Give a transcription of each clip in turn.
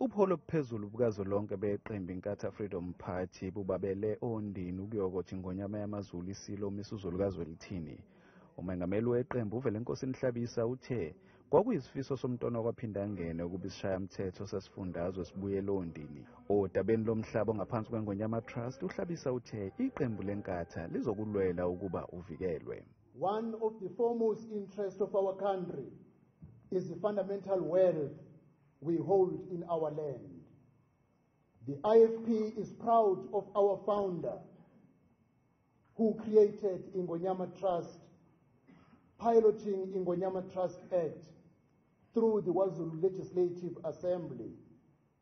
Ubuholi obuphezulu bukazwelonke beqembu Inkatha Freedom Party bubabele oNdini ukuyokothi iNgonyama yamaZulu iSilo uMisuzulu kaZwelithini. Umengameli weqembu uVelenkosini Hlabisa uthe kwakuyisifiso somntwana wakwaPhindangene ukuba isishayamthetho sesifundazwe sibuyele oNdini. Odabeni lomhlaba ongaphansi kweNgonyama Trust, uHlabisa uthe iqembu leNkatha lizokulwela ukuba uvikelwe. One of the foremost interests of our country is the fundamental wealth we hold in our land. The IFP is proud of our founder, who created Ingonyama Trust, piloting Ingonyama Trust Act through the KwaZulu Legislative Assembly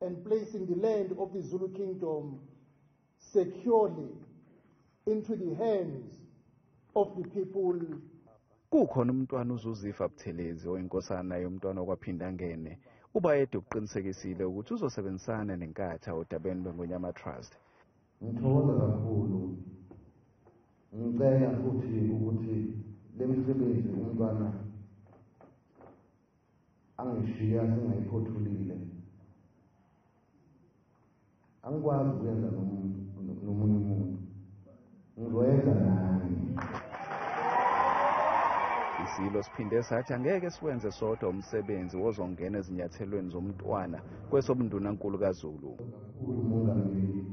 and placing the land of the Zulu Kingdom securely into the hands of the people. Kukhona umntwana uZuzifa Buthelezi oyinkosana yomntwana wakwaPhindangene uBayede ukuqinisekisile ukuthi uzosebenzisana neNkatha odabeni lweNgonyama Trust. Ngithokoza kakhulu, ngicela futhi ukuthi le misebenzi umntwana angishiya singayiphothulile, angikwazi ukuyenza nomunye umuntu, ngizoyenza nani. Isilo siphinde sathi angeke siwenze sodwa umsebenzi wozongena ezinyathelweni zomntwana kwesobundunankulu kaZulu. Kakhulu Mongameli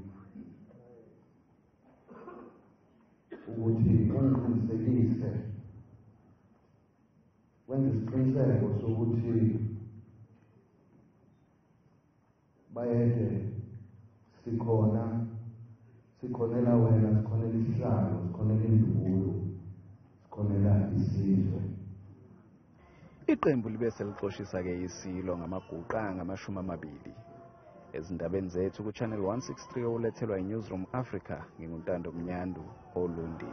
ukuthi ungiqinisekise, wenze isiqiniseko sokuthi Bayede sikhona, sikhonela wena, sikhonela isihlalo, sikhonela indlunkulu, sikhonela isizwe. Iqembu libe selixoshisa-ke isilo ngamaguqa angama-20. Ezindabeni zethu ku-Channel 163 olethelwa i-Newsroom Africa, nginguNtando Mnyandu, Olundi.